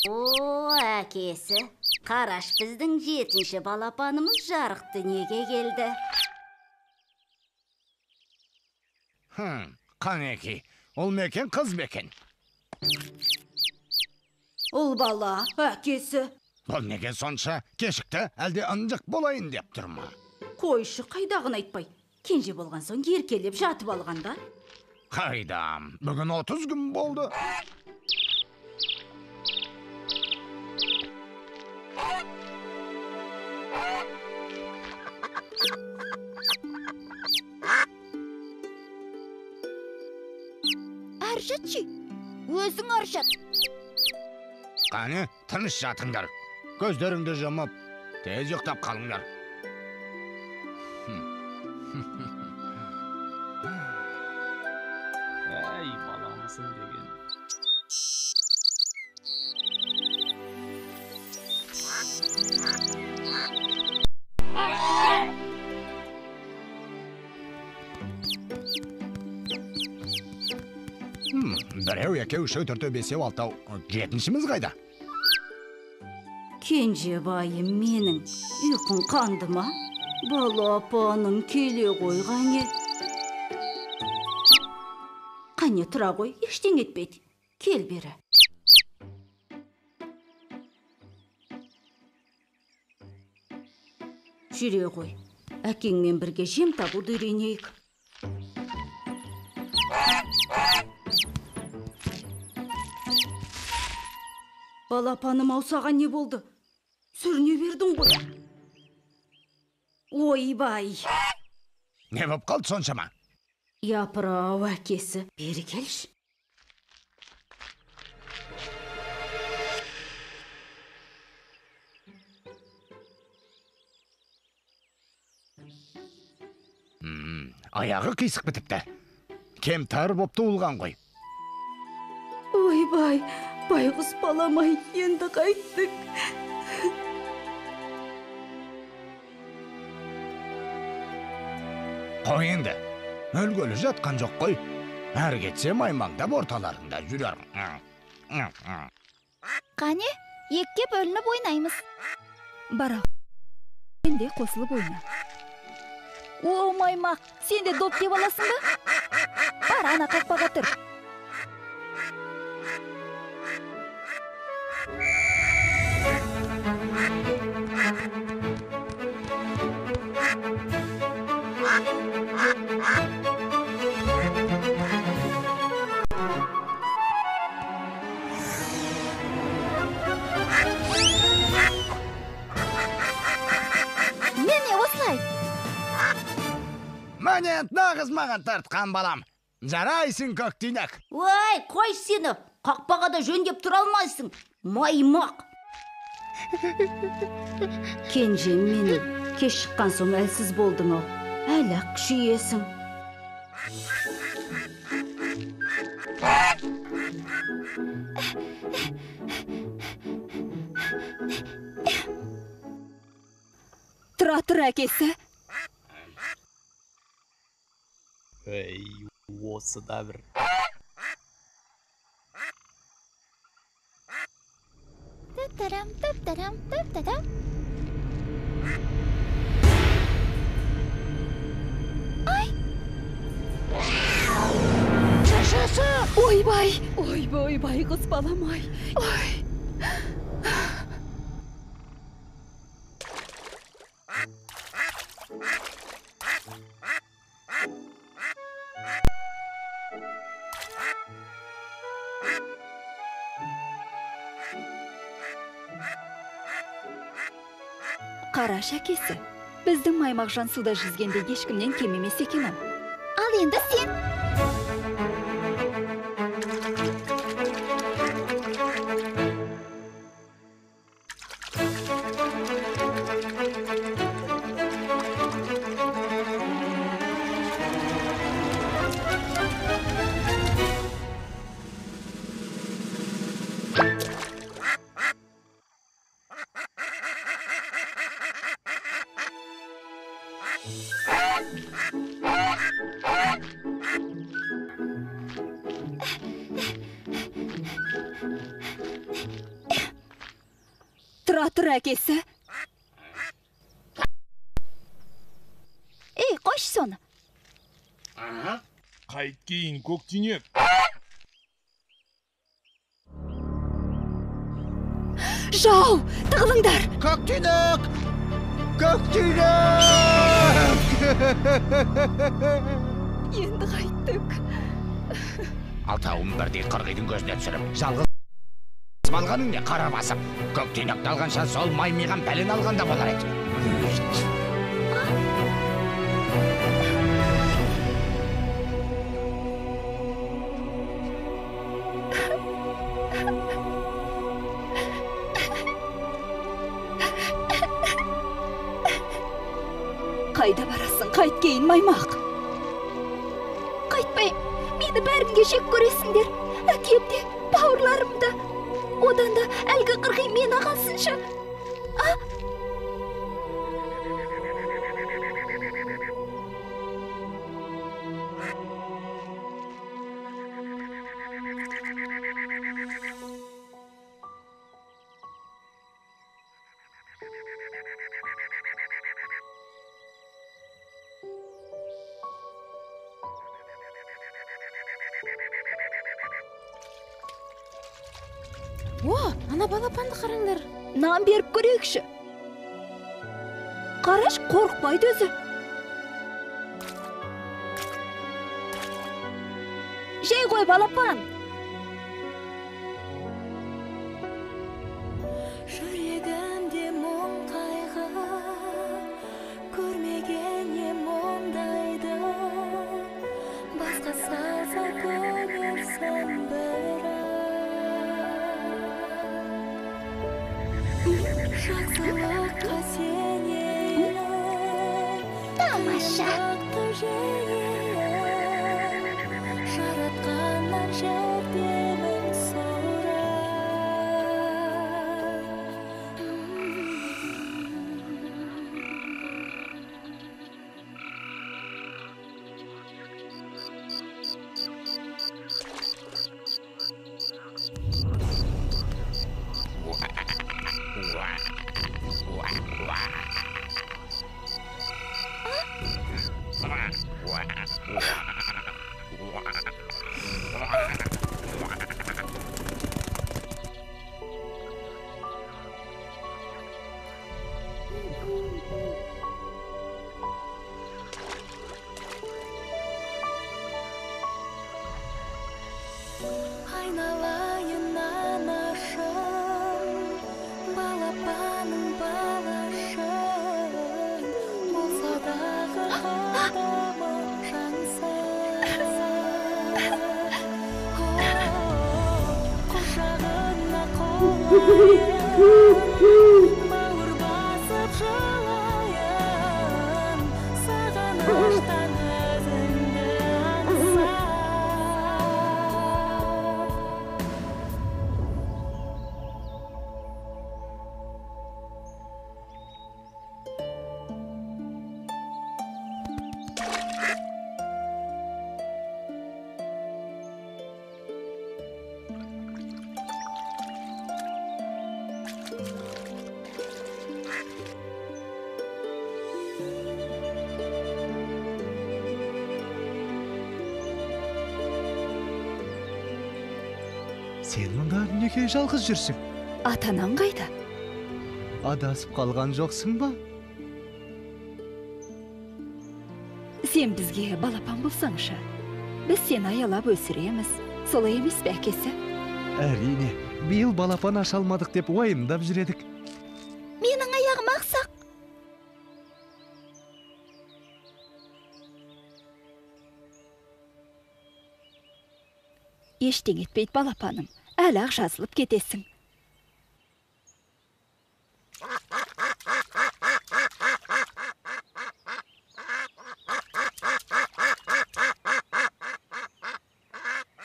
О, әкесі, қараш, біздің 7-ші балапанымыз жарық дүниеге келді. Қанеки, ұл ма екен, қыз ба екен? Ұл бала, әкесі. Бұл неге сонша кешікті, әлде ынжық болайын деп тұр ма? Қойшы, қайдағын айтпай. Кенже болған соң еркелеп жатып алғанда. Қайдам, бүгін 30 күн болды. Ары жатшы, өзің ары жат. Қане, тыныш жатыңдар. Көздеріңді жұмып, тез ұйықтап қалыңдар. Әй, баламысың деген. Біреу, екеу, үшеу, төртеу, бесеу, алтау. 7-шіміз қайда? Кенжебайым менің, ұйқың қанды ма? Балапаным келе ғой, қане. Қане, тұра ғой, ештеңе етпейді. Кел бері. Жүре ғой, әкеңмен бірге жем табуды үйренейік. Балапаным ау, саған не болды? Сүріне бердің ғой. Ойбай! Не боп қалды соншама? Япырау, әкесі, бері келші. Аяғы қисық бітіпті. Кемтар боп туылған ғой. Ойбай, байғұс балам-ай, енді қайттік. Қой енді, өлгелі жатқан жоқ қой. Әрі кетсе маймаңдап орталарында жүрер. Қане, екіге бөлініп ойнаймыз. Бара, сен де қосылып ойна. О, маймақ, сен де доп деп аласың ба? Бар, ана қақпаға тұр. Міне осылай. Міне нағыз маған тартқан балам. Жарайсың, көктүйнек. Ой, қой сені, қақпаға да жөндеп тұра алмайсың, маймақ. Кенжем менің, кеш шыққан соң әлсіз болдың ау. Әлі-ақ күшейесің. Тұра тұр, әкесі. Әй, осы да бір. Тап-тарам, тап-тарам, тап-тарам. Ай! Шешесі! Ойбай, ойбай, байғұс балам-ай. Ой. Қараш, әкесі, біздің маймақжан суда жүзгенде ешкімнен кем емес екен ау. Ал енді сен. Тұра тұр, әкесі. Ей, қойшы соны. Қайткейін, Көктүйнек. Жау, тығылыңдар. Көктүйнек! Көктүйнек! Енді қайттік. Алтауын бірдей қырғидың көзіне түсіріп, жалғыз алғаның не, қара басып. Көктүйнекті алғанша сол маймиған пәлені алғанда болар еді. Қайда барасың, қайткейін, маймақ? Қайтпаймын, мені бәрінге жек көресіңдер. Әкем де, бауырларым да. Одан да әлгі қырғи мені ағасыншы. А? О, ана балапанды қараңдар. Нан беріп көрейікші. Қараш, қорықпайды өзі. Жей ғой, балапан. Жүрегімде мұң қайғы, көрмеген ем ондайды. Басқа салса көнерсің бірақ. Жақсылыққа сенейін, Тамаша. Жеңейін, жаратқаннан жәрдемін сұра. Айналайын анашым, балапаным балашым, болса дағы қадамы жансыз. Құшағына қонайын, бауыр басып жылайын, сағыныштан өзіңді аңсап. Сен мұнда неге жалғыз жүрсің? Ата-анаң қайда? Адасып қалған жоқсың ба? Сен бізге балапан болсаңшы. Біз сені аялап өсіреміз. Солай емес пе, әкесі? Әрине, биыл балапан аша алмадық деп уайымдап жүр едік. Менің аяғым ақсақ. Ештеңе етпейді балапаным. Әлі-ақ жазылып кетесің.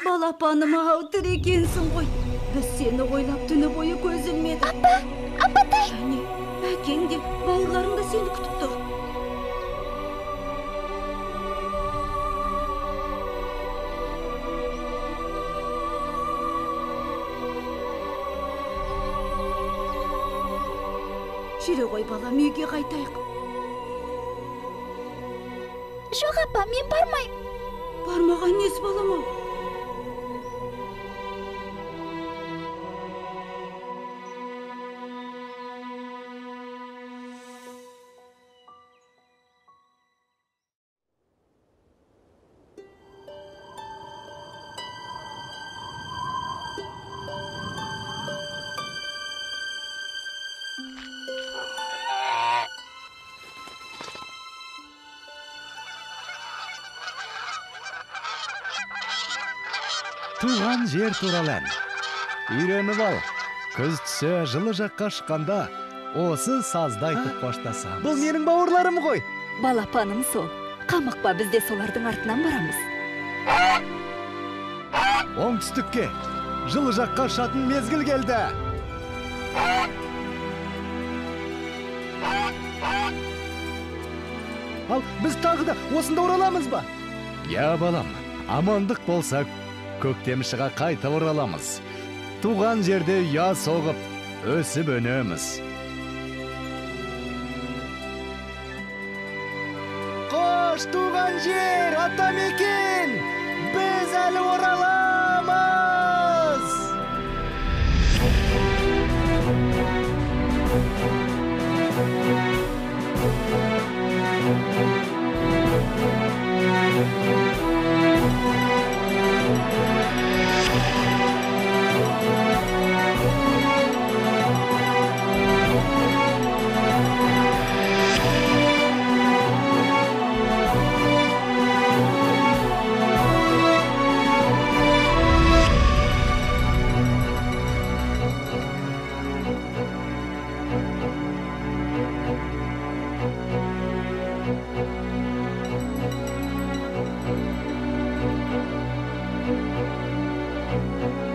Балапаным ау, тірі екенсің ғой. Біз сені ойлап түні бойы көз ілмедік. Апа, апатай. Және әкең де, бауырларың да сені күтіп тұр. Жүре ғой балам, үйге қайтайық. Жоқ, апа, мен бармаймын. Бармаған несі, балам-ау? Туған жер туралы ән. Үйреніп ал. Күз түсе жылы жаққа шыққанда осы сазды айтып қоштасамыз. Бұл менің бауырларым ғой. Балапаным сол. Қамықпа, біз де солардың артынан барамыз. Оңтүстікке, жылы жаққа ұшатын мезгіл келді. Ал біз тағы да осында ораламыз ба? Я, балам, амандық болса, көктем шыға қайта ораламыз. Туған жерде ұя соғып, өсіп өнеміз. Қош, туған жер, атамекен! Біз әлі ораламыз! Thank you.